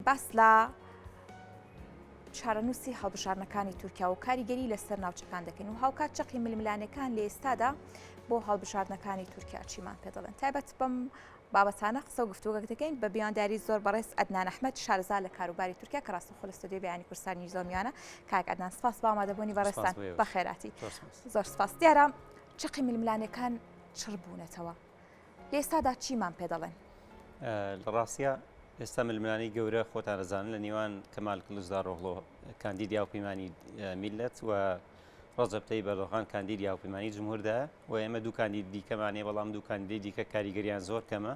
باس لە چارەنووسی هەڵبژاردنەکانی تورکیا و کاریگەری لەسەر ناوچەکان دەکەین و هاوکات چەقی ململانێکان لە ئێستادا بۆ هەڵبژاردنەکانی تورکیا چیمان پێ دەڵێن تایبەت بەم بابەتانە قسە و گفتوگەک دەکەین بە بیانداری زۆر بەڕێز ئەدنان ئەحمەد شارەزا لە کاروباری تورکیا کە ڕاستەوخۆ لە ستۆدیۆی بەیانی کوردستان نیوزەوە میوانە. کاک ئەدنان سپاس بۆ ئامادەبوونی بەڕێزتان. بەخێراتی. زۆر سپاس. دیارە چەقی ململانێکان چڕ بوونەتەوە. لە ئێستادا چیمان پێ دەڵێن؟ لە ڕاستیا ئێستا ململانێی گەورە خۆتان دەزانن لە نێوان کەمال کڵچدارۆغڵۆ کاندیدی هاوپەیمانی میللەت و ڕەجەب تەیب ئەردۆغان کاندیدی هاوپەیمانی جمهوردایە و ئێمە دوو کاندید دیکەمان هەیە بەڵام دوو کاندیدی دیکە کاریگەریان زۆر کەمە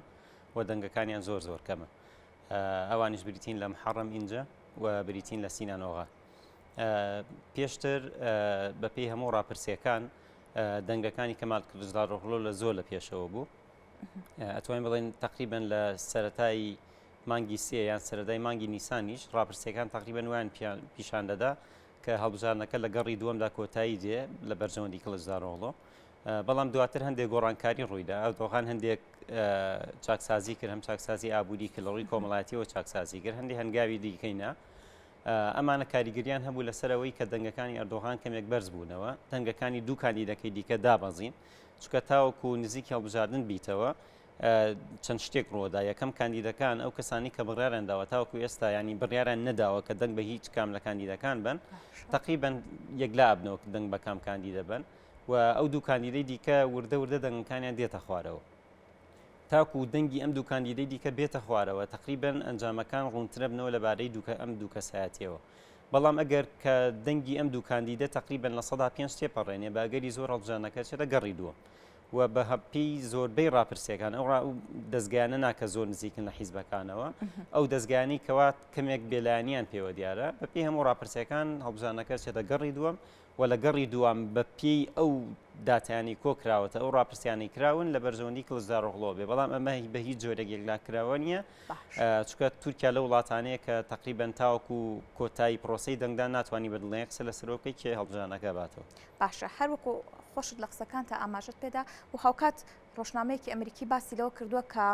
و دەنگەکانیان زۆر زۆر کەمە ئەوانیش بریتین لە محەڕەم ئینجە و بریتین لە سینان ئۆغان پێشتر بەپێی هەموو ڕاپرسیەکان دەنگەکانی کەمال کڵچدارۆغلۆ لە زۆر لە پێشەوە بوو ئەتوانین بڵێن تقریبن لە سەتای مانگی سێ یان سەرەتای مانگی نیسانیش ڕاپرسیەکان تقریبن وایان پیشان دەدا کە هەڵبژاردنەکە لە گەڕی دووەمدا کۆتایی دێ لە بەرژەوەندی کڵچدارۆغڵۆ، بەڵام دواتر هەندێک گۆڕانکاری ڕوویدا، ئەردۆغان هەندێک چاکسازی کرد، هەم چاکسازی ئابووری کرد لە ڕووی کۆمەڵایەتیەوە چاکسازی کرد، هەندێک هەنگاوی دیکەی نا. ئەمانە کاریگەریان هەبوو لەسەر ئەوەی کە دەنگەکانی ئەردۆغان کەمێک بەرز بوونەوە، دەنگەکانی دوو کاندیدەکەی دیکە دابەزین، چونکە تاوەکو نزیکی هەڵبژاردن بیتەوە چەند شتێک ڕووەدا، یەکەم کاندیدەکان ئەو کەسانی کە بڕیاریان داوە تاوەکو ئێستا ینی بڕیاریان نەداوە کە دەنگ بە هیچ کام لە کاندیدەکان بن تقریبن یەکلا ئەبنەوە کە دەنگ بە کام کاندیدە بن و ئەو دوو کاندیدەی دیکە وردە وردە دەنگەکانیان دێتە خوارەوە تاکو دەنگی ئەم دوو کاندیدەی دیکە بێتە خوارەوە تقریبن ئەنجامەکان ڕوونترە بنەوە لەبارەی دووکە ئەم دوو کەسایەتیەوە بەڵام ئەگەر کە دەنگی ئەم دوو کاندیدە تقریبن 5% تێپەڕێنێ بە ئەگەری زۆر هەڵبژاردنەکە چێتە گەڕی دووەم. و بە پێی زۆربەی ڕاپرسیەکان ئەو ڕا دەزگایانە نا کە زۆر نزیکن لە حیزبەکانەوە ئەو دەزگایانەی کەوا کەمێک بێلایەنیان پێوە دیارە بە پێی هەموو ڕاپرسیەکان هەڵبژاردنەکە چێتە گەڕی دووەم و لە گەڕی دووەم بە پێی ئەو داتایانەی کۆ کراوەتە ئەو ڕاپرسیانەی کراون لە بەرژەوەندی کڵچدارۆغڵۆ بێ بەڵام ئەمە بە هیچ جۆرێک یەکلاکراوە نییە چونکە تورکیا لە وڵاتانەیە کە تقریبا تاوەکو کۆتایی پرۆسەی دەنگدان ناتوانانی بە دڵنیایی قسە لەسەرەوە بکەیت کێ هەڵبژاردنەکە باتەوە. باشە هەر وەکو خۆشت لە قسەکانتا ئاماژەت پێدا و هاوکات ڕۆژنامەیەکی ئەمریکی باسی لەوە کردووە کە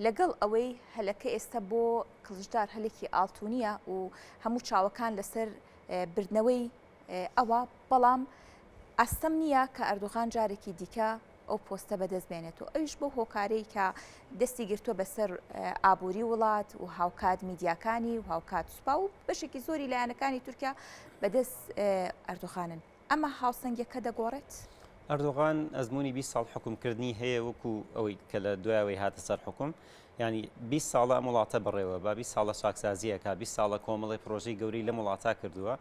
لەگەڵ ئەوەی هەلەکە ئێستا بۆ کڵچدار هەلێکی ئاڵتونیە و هەموو چاوەکان لەسەر بردنەوەی ئەوە بەڵام ئەستەم نییە کە ئەردۆغان جارێکی دیکە ئەو پۆستە بەدەست بێنێت و ئەویش بەو هۆکارەی کە دەستی گرتووە بەسەر ئابووری وڵات و هاوکات میدیاکانی و هاوکات سوپا و بەشێکی زۆری لایەنەکانی تورکیا بەدەست ئەردۆغانن. ئەمە هاوسەنگیەکە دەگۆڕێت؟ ئەردۆغان ئەزموونی 20 ساڵ حکومکردنی هەیە وەکو ئەوەی کە لە دوایەوەی هاتە سەر حکوم ینی 20 ساڵە ئەم وڵاتە بەڕێوە با 20 ساڵە چاکسازیەکە 20 ساڵە کۆمەڵی پرۆژەی گەورەی لەم وڵاتە کردووە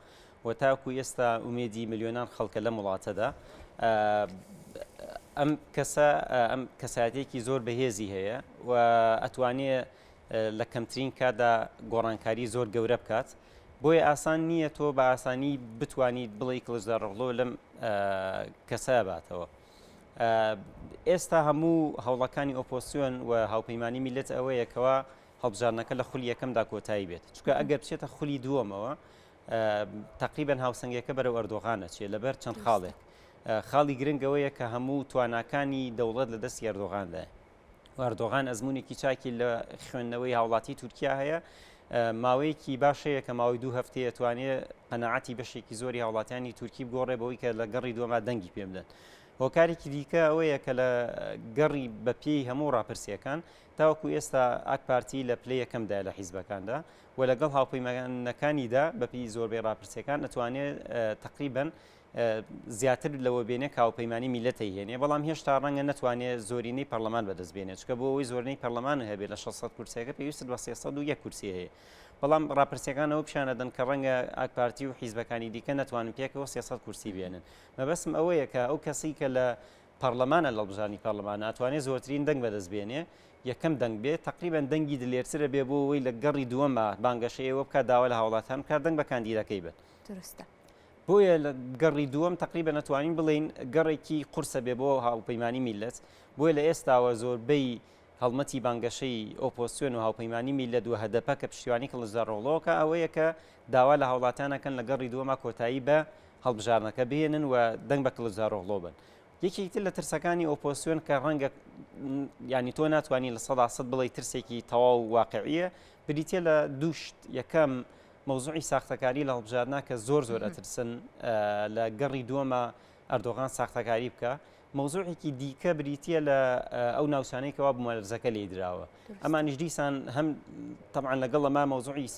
و تاکو ئێستا ئومێدی ملیۆنان خەڵکە لەم وڵاتەدا ئەم کەسە ئەم کەسایەتێکی زۆر بەهێزی هەیە و ئەتوانێ لە کەمترین کاتدا گۆڕانکاری زۆر گەورە بکات بۆیە ئاسان نییە تۆ بە ئاسانی بتوانیت بڵێی کڵچدارۆغڵۆ لەم کەسە باتەوە. ئێستا هەموو هەوڵەکانی ئۆپۆسیۆن و هاوپەیمانی میللەت ئەوەیە کەوا هەڵبژاردنەکە لە خولی یەکەمدا کۆتایی بێت چونکە ئەگەر بچێتە خولی دووەمەوە تقریبا هاوسەنگیەکە بەرەو ئەردۆغان ئەچێت لەبەر چەند خاڵێک خاڵی گرنگەوەیە کە هەموو تواناکانی دەوڵەت لە دەستی ئەردۆغاندایە ئەردۆغان ئەزمونێکی چاکی لە خوێندنەوەی هاوڵاتی تورکیا هەیە ماوەیەکی باش هەیە کە ماوەی دوو هەفتەیە توانێ قەناعەتی بەشێکی زۆری هاوڵاتیانی تورکی بگۆڕێ بەوەی کە لە گەڕی دووەما دەنگی پێ بدەن. هۆکارێکی دیکە ئەوەیە کە لە گەڕی بەپێی هەموو ڕاپرسیەکان تاوەکو ئێستا ئاک پارتی لە پلەی یەکەمدا لە حیزبەکاندا و لەگەڵ هاوپەیمانەکانیدا بەپێی زۆربەی ڕاپرسیەکان ئەتوانێت تقریبن زیاتر لەوە بێنێ کە هاوپەیمانی میللەت ئەیهێنێ، بەڵام هێشتا ڕەنگە نەتوانێ زۆرینەی پەرلەمان بەدەست بێنێ، چونکە بۆ ئەوەی زۆرینەی پەرلەمانت هەبێ لە 600 کورسیەکە پێویستت بە 301 کورسی هەیە، بەڵام ڕاپرسیەکان ئەوە پیشان ئەدەن کە ڕەنگە ئاکپارتی و حیزبەکانی دیکە نەتوانن پێکەوە 300 کورسی بێنن. مەبەستم ئەوەیە کە ئەو کەسەی کە لە پەرلەمانە لە هەڵبژاردنی پەرلەمانە ئەتوانێ زۆرترین دەنگ بەدەست بێنێ، یەکەم دەنگ بێ، تەقریبەن دەنگی دلێرترە بێ بۆ ئەوەی لە گەڕی دووەما بانگەشەی ئەوە بکات داوا لە هاوڵاتیان بکات دەنگ بە کاندیدەکەی بەن. دروستە. بۆیە لە گەڕی دووەم تەقریبەن ئەتوانین بڵێین گەڕێکی قورسە بێ بۆ هاوپەیمانی میللەت، بۆیە لە ئێستاوە زۆربەی هەڵمەتی بانگەشەی ئۆپۆزسیۆن و هاوپەیمانی میللەت و هەدەپە کە پشتیوانی کڵچدارئۆغڵۆکە ئەوەیە کە داوا لە هاوڵاتیان ئەکەن لە گەڕی دووەما کۆتایی بە هەڵبژاردنەکە بهێنن و دەنگ بە کڵچدارئۆغڵۆ بەن. یەکێکی تر لە ترسەکانی ئۆپۆزسیۆن کە ڕەنگە یانی تۆ ناتوانانی 100% بڵێی ترسێکی تەواو واقعیە. بریتە لە دوو شت یەکەم مەوزوعی ساختەکاری لە هەڵبژاردنا کە زۆر زۆر ئەترسن لە گەڕی دووەمە ئەردۆغان ساختەکاری بکە مەوزوعێکی دیکە بریتە لە ئەو ناوچانەی کەوا بوومەلەرزەکە لێی دراوە ئەمانیش دیسان هەم تەبعەن لەگەڵ ئەما مەوزوعی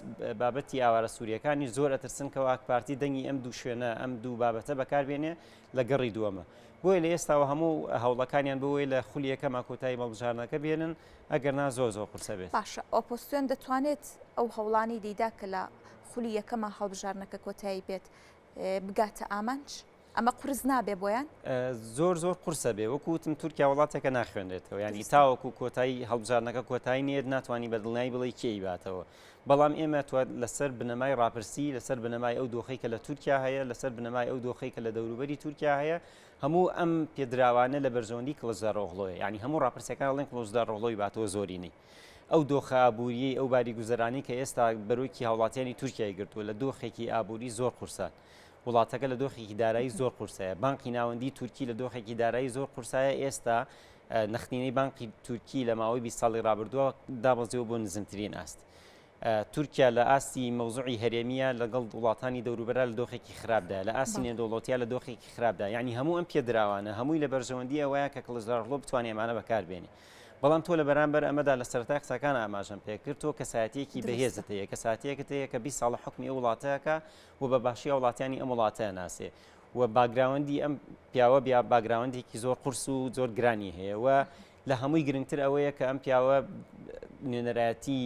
بابەتی ئاوارە سووریەکانی زۆر ئەترسن کەوا پارتی دەنگی ئەم دوو شوێنە ئەم دوو بابەتە بەکاربێنێ لە گەڕی دووەمە بۆیە لە ئێستاوە هەموو هەوڵەکانیان بۆی لە خولی یەکەما کۆتایی هەڵبژاردنەکە بێنن ئەگەر نا زۆر زۆر قورسە بێت. باشە ئۆپۆزسیۆن دەتوانێت ئەو هەوڵانەی دەیدا کە لە خولی یەکەما هەڵبژاردنەکە کۆتایی بێت بگاتە ئامانج؟ ئەمە قورس نابێ بۆیان؟ زۆر زۆر قورسە بێ وەکو وتم تورکیا وڵاتێکە ناخوێنرێتەوە یانی تاوەکو کۆتایی هەڵبژاردنەکە کۆتایی نێت ناتوانانی بە دڵنیایی بڵێی کێ ئیباتەوە بەڵام ئێمە لەسەر بنەمای ڕاپرسی لەسەر بنەمای ئەو دۆخەی کە لە تورکیا هەیە لەسەر بنەمای ئەو دۆخەی کە لە دەوروبەری تورکیا هەیە هەموو ئەم پێدراوانە لە بەرژەوەندی کڵچدارئۆغڵۆیە یانی هەموو ڕاپرسیەکان ئەڵێن کڵچدارئۆغڵۆی باتەوە زۆرینەی ئەو دۆخە ئابووریەی ئەو باری گوزەرانی کە ئێستا بەرۆکی هاوڵاتیانی تورکیای گرتووە لە دۆخێکی ئابووری زۆر قورسان وڵاتەکە لە دۆخێکی دارایی زۆر قورسایە بانقی ناوەندی تورکی لە دۆخێکی دارایی زۆر قورسایە ئێستا نەختینەی بانقی تورکی لە ماوەی 20 ساڵی ڕابردووە دابەزیوە بۆ نزمترین ئاست. تورکیا لە ئاستی مەوزوعی هەرێمییە لەگەڵ وڵاتانی دەوروبەرا لە دۆخێکی خراپدایە، لە ئاستی نێودەوڵەتییا لە دۆخێکی خراپدایە، یانی هەموو ئەم پێدراوانە هەمووی لە بەرژەوەندی ئەوەیە کە کڵچدارئۆغڵۆ بتوانێ ئەمانە بەکار بێنێ. بەڵام تۆ لە بەرامبەر ئەمەدا لە سەرەتای قسەکان ئاماژەم پێکرد تۆ کەسایەتییەکی بەهێزت هەیە، کەساتییەکت هەیە کە 20 ساڵە حوکمی ئەو وڵاتە ئەکا و بە باشی هاوڵاتیانی ئەم وڵاتە ئەناسێ و background ی ئەم پیاوە بیا background ێکی زۆر قورس و زۆر گرانی هەیە و لە هەمووی گرنگتر ئەوەیە کە ئەم پیاوە نوێنەرایەتی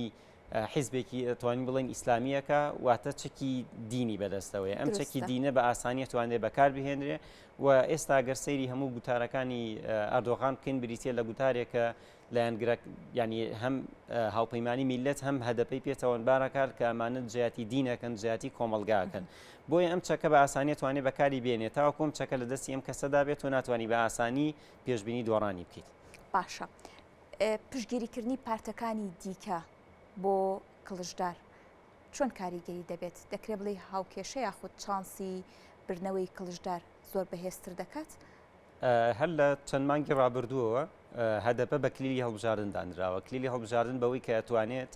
حیزبێکی توانین بڵێن ئیسلامیەکە واتە چەکی دینی بەدەستەوەی ئەم چەکی دینە بە ئاسانیە توانێت بەکار بهێنرێ و ئێستا گەر سەیری هەموو گوتارەکانی ئەردۆغان بکەین بریتە لە گوتارێکە لایەنگرە ینی هەم هاوپەیمانی میلەت هەم هەدەپەی پێتەوەنبارەکات کە ئەمانە جیاتی دینەکەن جیاتی کۆمەلگاکەن بۆیە ئەم چەکە بە ئاسانیە توانێت بەکاری بێنێت تاوەکو ئەم چەکە لە دەستی ئەم کەسەدا بێت تۆ ناتوانانی بە ئاسانی پێشبینی دۆڕانی بکەیت. باشە پشتگیریکردنی پارتەکانی دیکە بۆ کڵچدار چۆن کاریگەری دەبێت؟ دەکرێت بڵێی هاوکێشە یاخود چانسی بردنەوەی کڵچدار زۆر بەهێزتر دەکات؟ هەر لە چەند مانگی ڕابردووەوە هەدەپە بە کلیلی هەڵبژاردن دانراوە، کلیلی هەڵبژاردن بەوەی کە ئەتوانێت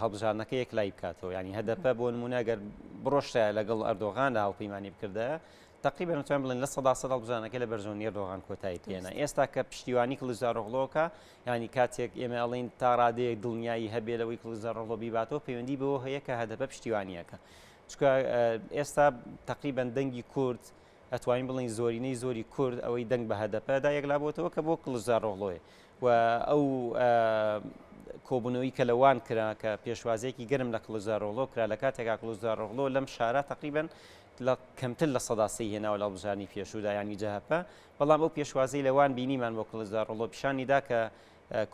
هەڵبژاردنەکە یەکلایی بکاتەوە، یانی هەدەپە بۆ نموونە گەر بڕۆشتایە لەگەڵ ئەردۆغان لە هاوپەیمانی بکردایە تەقریبەن دەتوانین بڵێن 100% هەڵبژاردنەکە لە بەرژەوەندی ئەردۆغان کۆتایی پێنا ئێستا کە پشتیوانی کڵچدارئۆغڵۆکە ینی کاتێک ئێمە ئەڵین تا ڕادەیەک دڵنیایی هەبێ لەوەی کڵچدارئۆغڵۆ بیباتەوە پەیوەندی بەوە هەیە کە هەدەپە پشتیوانیەکە چونکە ئێستا تەقریبەن دەنگی کورد ئەتوانین بڵین زۆرینەی زۆری کورد ئەوەی دەنگ بە هەدەپەدا یەکلابووەوە کە بۆ کڵچدارئۆغڵۆیە و ئەو کۆبوونەوەی کە لە وان کرا کە پێشوازیەکی گەرم لە کڵچدارئۆغڵۆ کرا لە کاتێکا کڵچدارئۆغڵۆ لەم شارە تقریبن لە کەمتر 3% هێناوە لە هەڵبژاردنی پێشوودا یانی جەهەپە بەڵام ئەو پێشوازی لە وان بینیمان بۆ کڵچدارئۆغڵۆ پیشانی دا کە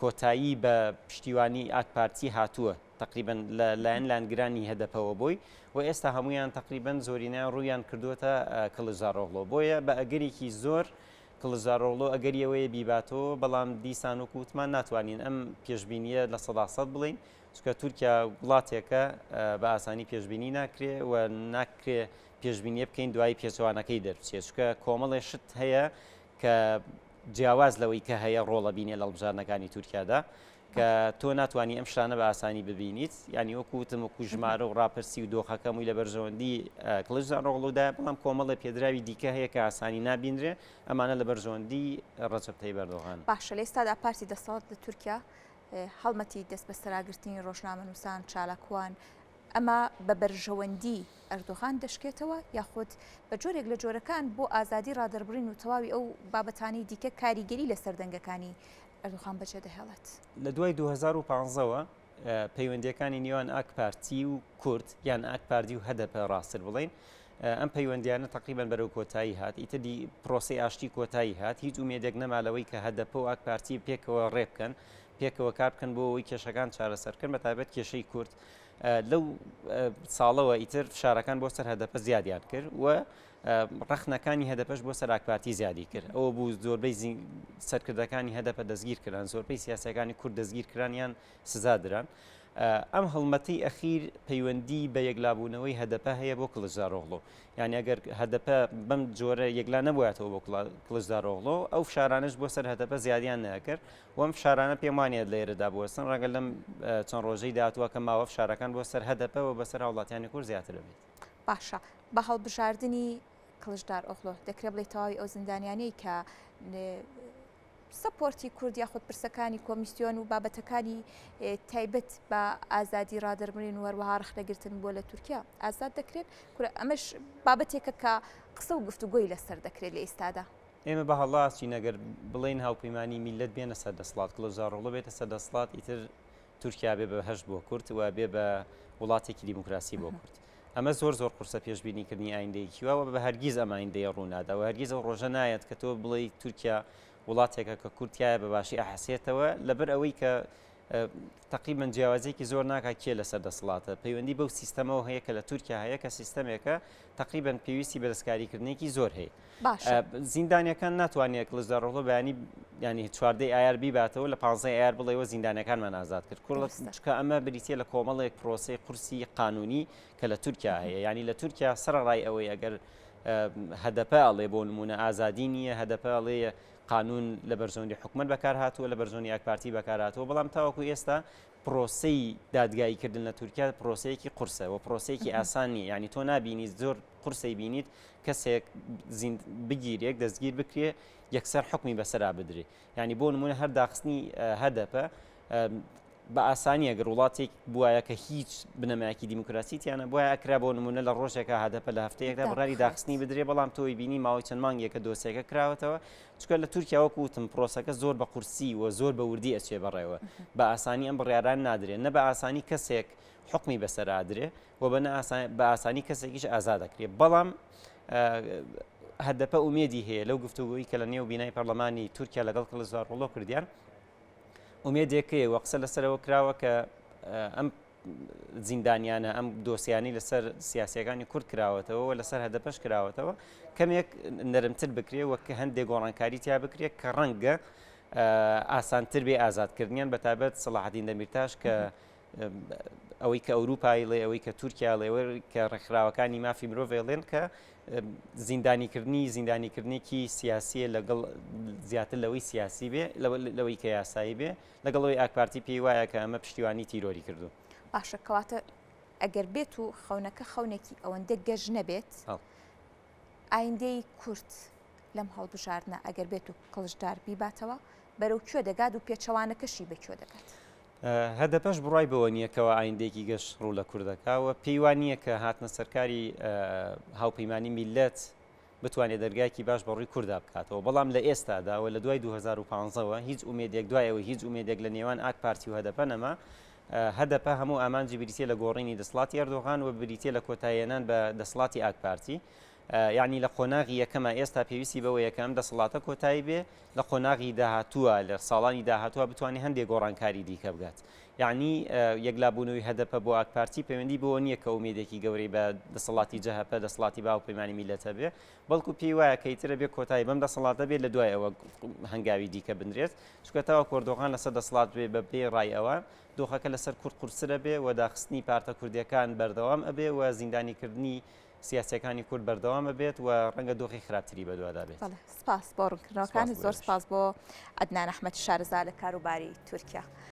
کۆتایی بە پشتیوانی ئاک پارتی هاتووە تقریبا لە لایەن لایەنگرانی هەدەپەوە بۆی و ئێستا هەمویان تقریبا زۆرینەیان ڕوویان کردووەتە کڵچدارئۆغڵۆ بۆیە بە ئەگەرێکی زۆر کڵچدارئۆغڵۆ ئەگەری ئەوەیە بیباتەوە بەڵام دیسان وەکو وتمان ناتوانین ئەم پێشبینیە 100% بڵین چونکە تورکیا وڵاتێکە بە ئاسانی پێشبینی ناکرێ و ناکرێ پێشبینیە بکەین دوایی پێچەوانەکەی دەربچێت چونکە کۆمەڵێ شت هەیە کە جیاواز لەوەی کە هەیە ڕۆڵە بینێ لە هەڵبژاردنەکانی تورکیادا کە تۆ ناتوانانی ئەم شتانە بە ئاسانی ببینیت ینی وەکو وتم وەکو ژمارە و ڕاپرسی و دۆخەکەم و لە بەرژەوەندی کڵچدارئۆغڵودا بەڵام کۆمەڵێ پێدراوی دیکە هەیە کە ئاسانی نابینرێ ئەمانە لە بەرژەوەندی ڕەجەب تەیب ئەردۆغان. باشە لە ئێستادا پارتی دەسەڵات لە تورکیا هەڵمەتی دەستبەسەراگرتنی ڕۆژنامەنووسان، چالاکوان، ئەمە بە بەرژەوەندی ئەردۆغان دەشکێتەوە یاخود بە جۆرێک لە جۆرەکان بۆ ئازادی ڕادەربڕین و تەواوی ئەو بابەتانەی دیکە کاریگەری لەسەر دەنگەکانی ئەردۆغان بەجێدەهێڵێت؟ لە دوای 2015ەوە پەیوەندییەکانی نێوان ئاک پارتی و کورد یان ئاک پارتی و هەدەپە ڕاستتر بڵێین ئەم پەیوەندیانە تقریبان بەرەو کۆتایی هات ئیتر دی پرۆسی ئاشتی کۆتایی هات هیچ ئومێدێک نەما لەوەی کە هەدەپە و ئاک پارتی پێکەوە ڕێ بکەن پێکەوە کار بکەن بۆ ئەوەی کێشەکان چارەسەر بکەن بە تایبەت کێشەی کورد لەو ساڵەوە ئیتر فشارەکان بۆ سەر هەدەپە زیادیان کرد و ڕەخنەکانی هەدەپەش بۆ سەر ئاکپارتی زیادی کرد ئەوە بوو زۆربەی سەرکردەکانی هەدەپە دەستگیر کران زۆربەی سیاسەکانی کورد دەستگیر کران یان سزا دران. ئەم هەڵمەتەی ئەخیر پەیوەندی بە یەکلابوونەوەی هەدەپە هەیە بۆ کڵچدارۆغڵۆ. یانی ئەگەر هەدەپە بەم جۆرە یەکلا نەبوایەتەوە بۆ کڵچدارۆغڵۆ، ئەو فشارانەش بۆ سەر هەدەپە زیادیان نەکرد و ئەم فشارانە پێم وانیە لێرەدا بوەستن، ڕەنگە لەم چەند ڕۆژەی داهاتووە کە ماوە فشارەکان بۆ سەر هەدەپە و بەسەر هاوڵاتیانی کورد زیاتر دەبێت. باشە بە هەڵبژاردنی کڵچدارئۆغلۆ دەکرێت بڵێی تەواوی ئەو زیندانیانەی کە سەپۆرتی کورد یاخود پرسەکانی کۆمیسیۆن و بابەتەکانی تایبەت بە ئازادی ڕادەربرین و هەروەها ڕەخنەگرتن بووە لە تورکیا ئازاد دەکرێن کورە ئەمەش بابەتێکە کە قسە و گفتوگۆی لەسەر دەکرێت لە ئێستادا. ئێمە بە هەڵە ئەچین ئەگەر بڵێین هاوپەیمانی میللەت بێنە سەر دەسڵات، کڵچدارئۆغڵو بێتە سەر دەسڵات ئیتر تورکیا بێ بە بەهەشت بۆ کورد و بێ بە وڵاتێکی دیموکراسی بۆ کورد. ئەمە زۆر زۆر قورسە پێشبینیکردنی ئایندەیەکی وا و بە هەرگیز ئەم ئایندەیە ڕوونادا و هەرگیز ئەو ڕۆژە نایەت کە تۆ بڵێی تورکیا وڵاتێکە کە کورد تیایا بە باشی ئەحەسێتەوە لەبەر ئەوەی کە تقریبا جیاوازیەکی زۆر ناکا کێ لەسەر دەسەڵاتە پەیوەندی بەو سیستەمەوە هەیە کە لە تورکیا هەیە کە سیستەمێکە تقریبا پێویستی بە دەستکاریکردنێکی زۆر هەیە باشە. زیندانیەکان ناتوانێت کڵچدارئۆغڵو بەیانی ینی چواردەی ئایار بیباتەوە لە پانزەی ئایار بڵێەوە زیندانەکانمان ئازاد کرد کوڕ دروستە. چکە ئەمە بریتە لە کۆمەڵێک پرۆسەی قورسی قانونی کە لە تورکیا هەیە ینی لە تورکیا سەرەڕای ئەوەی ئەگەر هەدەپە ئەڵێ بۆ نمونە ئازادی نییە هەدەپە ئەڵێ قانون لە بەرژەوەندی حکومەت بەکار هاتووە لە بەرژەوەندی ئاکپارتی بەکار هاتووە بەڵام تاوەکو ئێستا پرۆسەی دادگاییکردن لە تورکیا پرۆسەیەکی قورسە و پرۆسەیەکی ئاسان نییە یعنی تۆ نابینی زۆر قورسەی بینیت کەسێک بگیرێک دەستگیر بکرێ یەکسەر حکمی بەسەرا بدرێ یعنی بۆ نمونە هەر داخستنی هەدەپە بە ئاسانی ئەگەر وڵاتێک بوایە کە هیچ بنەمایەکی دیموکراسی تیانە بوایە ئەکرا بۆ نمونە لە ڕۆژێکا هەدەپە لە هەفتەیەکدا بڕیاری داخستنی بدرێ بەڵام تۆی بینی ماوەی چەند مانگێکە دۆسیەکە کراوەتەوە چونکە لە تورکیا وەکو وتم پرۆسەکە زۆر بە قورسی و زۆر بە وردی ئەچێ بەڕێوە بە ئاسانی ئەم بڕیاران نادرێن نە بە ئاسانی کەسێک حکمی بەسەر ئادرێ و بە بە ئاسانی کەسێکیش ئازاد دەکرێت بەڵام هەدەپە ئومێدی هەیە لەو گفتوگۆی کە لە نێو بینای پەرلەمانی تورکیا لەگەڵ کڵچدارئۆغڵو کردیان ئومێدێک هەیە و قسە لەسەرەوە کراوە کە ئەم زیندانیانە ئەم دۆسیانی لەسەر سیاسیەکانی کورد کراوەتەوە و لەسەر هەدەپەش کراوەتەوە کەمێک نەرمتر بکرێ وە کە هەندێک گۆڕانکاری تیا بکرێت کە ڕەنگە ئاسانتر بێ ئازادکردنیان بە تایبەت سەڵاحەدین دەمیرتاش کە ئەوەی کە ئەوروپای ڵێ ئەوەی کە تورکیا ڵێ کە ڕێکخراوەکانی مافی مرۆڤ ڵێن کە زیندانیکردنی زیندانیکردنێکی سیاسیە لەگەڵ زیاتر لەوەی سیاسی بێ لەوەی کە یاسایی بێ لەگەڵ ئەوەی ئاکپارتی پێی وایە کە ئەمە پشتیوانی تیرۆری کردو. باشە کەواتە ئەگەر بێت و خەونەکە خەونێکی ئەوەندە گەش نەبێت ئایندەی کورد لەم هەڵبژاردنە ئەگەر بێت و کڵچدار بیباتەوە بەرەو کوێ دەگات و پێچەوانەکەشی بە کوێ دەگات؟ هەدەپەش بڕای بەوە نییە کەوا ئایندەیەکی گەش ڕوو لە کورد دەکا و پێی وا نییە کە هاتنە سەرکاری هاوپەیمانی میللەت بتوانێت دەرگایەکی باش بە ڕووی کوردا بکاتەوە بەڵام لە ئێستادا و لە دوای 2015ەوە هیچ ئومێدێک دوای ئەوەی هیچ ئومێدێک لە نێوان ئاک پارتی و هەدەپە نەما هەدەپە هەموو ئامانجی بریتیە لە گۆڕینی دەسڵاتی ئەردۆغان و بریتیە لە کۆتاییەنان بە دەسڵاتی ئاک پارتی یەعنی لە قۆناغی یەکەما ئێستا پێویستی بەوەیە کە ئەم دەسەڵاتە کۆتایی بێ، لە قۆناغی داهاتووە، لە ساڵانی داهاتووە بتوانێ هەندێ گۆڕانکاری دیکە بگات. یەعنی یەکلابوونەوەی هەدەپە بۆ ئاکپارتی پەیوەندی بەوە نییە کە ئومێدێکی گەورەی بە دەسەڵاتی جەهەپە، دەسەڵاتی بە هاوپەیمانی میللەت هەبێ، بەڵکو پێی وایە کە ئیتر ئەبێ کۆتایی بەم دەسەڵاتە بێ لە دوای ئەوە هەنگاوی دیکە بنرێت، چونکە تاوەکو ئەردۆغان لەسەر دەسەڵات بێ بە پێی ڕای ئەوان دۆخەکە لەسەر کورد قورستر ئەبێ و داخستنی پارتە کوردییەکان بەردەوام ئەبێ و زیندانیکردنی سیاسیەکانی کورد بەردەوام ئەبێت و ڕەنگە دۆخی خراپتری بەدوادا بێت. بەڵێ سپاس بۆ ڕوونکردنەوەکانت، زۆر سپاس بۆ عەدنان ئەحمەد شارەزا لە کاروباری تورکیا.